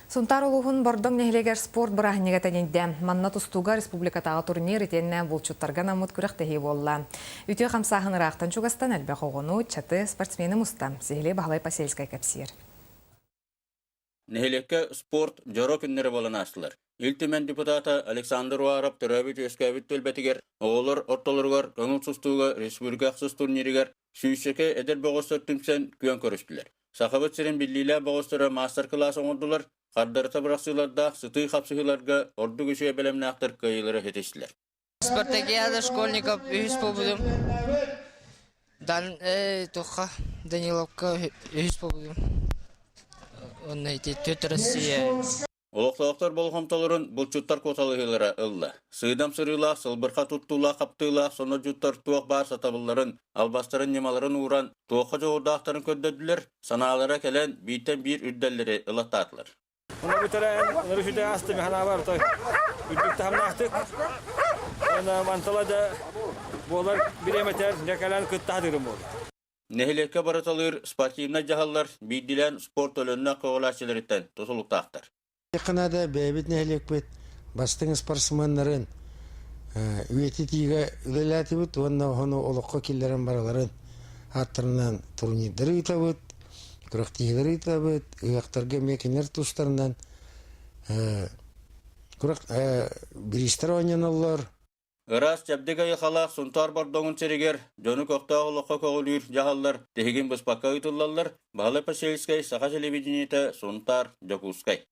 Сунтаар улууһун Бордоҥ нэһилиэгэр спорт бырааһынньыга тэнийдэ. Манна тустууга республикатааҕы турнир итиэннэ булчуттарга анаммыт күрэхтэһии буолла. Үтүө хамсааһын ыраахтан чугастан элбэх оҕону, ыччаты, спортсмены муста. Сиһилии Баһылай Посельскай кэпсиир. Нэһилиэккэ спорт дьоро күннэрэ буолан аастылар. Ил Түмэн депутата Александр Уаров төрөөбүт-үөскээбит түөлбэтигэр оҕолор ортолоругар көҥүл тустууга республика ахсыс турнирыгар сүүсчэкэ эдэр бөҕөстөр түмсэн күөн көрүстүлэр. Сахабыт сирин биллиилээх бөҕөстөрө маастар-кылаас оҥордулар, хардарыта бырахсыылардаах сытыы хапсыһыыларга ордук үчүгэй бэлэмнээхтэр кыайыылары ситистилэр. Спартакиада школьников үһүс буолбутум. Дан туохха Даниловка үһүс буолбутум. Онно ити Түөрт Россия. Олохтоохтор болҕомтолорун булчуттар куоталаһыылара ылла. Сыыдам сырыылаах, сылбырха туттуулаах-хаптыылаах сонордьуттар туох баар сатабылларын, албастарын ньымаларын ууран, туохха дьоҕурдаахтарын көрдөрдүлэр, санаалара кэлэн, бииртэн биир үрдэллэри ылаттаатылар. Ону бүтэрэн, ыныры сүтэ астым ханаабар той үрдүк таһымнаахтык. Уонна мантала да буолар бириэмэтэр дьэ кэлэн кытта сатыырым буолла. Нэһилиэккэ барыталыыр спортивнай дьаһаллар биирдиилээн спорт төлөннөөх көҕүлээччилэриттэн тутулуктаахтар. Канада бэйэбит нэһилиэкпит бастыҥ спортсменнарын үйэтитиигэ үлэлээтибит уонна ону олоххо киллэрэн бараларын ааттарынан турнирдары ыытабыт, күрэхтэһиилэри ыытабыт, ыһыахтарга эмиэ кинилэр тустарынан күрэх бириистэр оонньоноллор. Ыраас чэбдик айылҕалаах Сунтаар Бордоҥун сиригэр дьону көхтөөх олоххо көҕүлүүр дьаһаллар тиһигин быспакка ыытыллаллар. Баһылай Посельскай, Саха телевидениетэ, Сунтаар, Дьокуускай.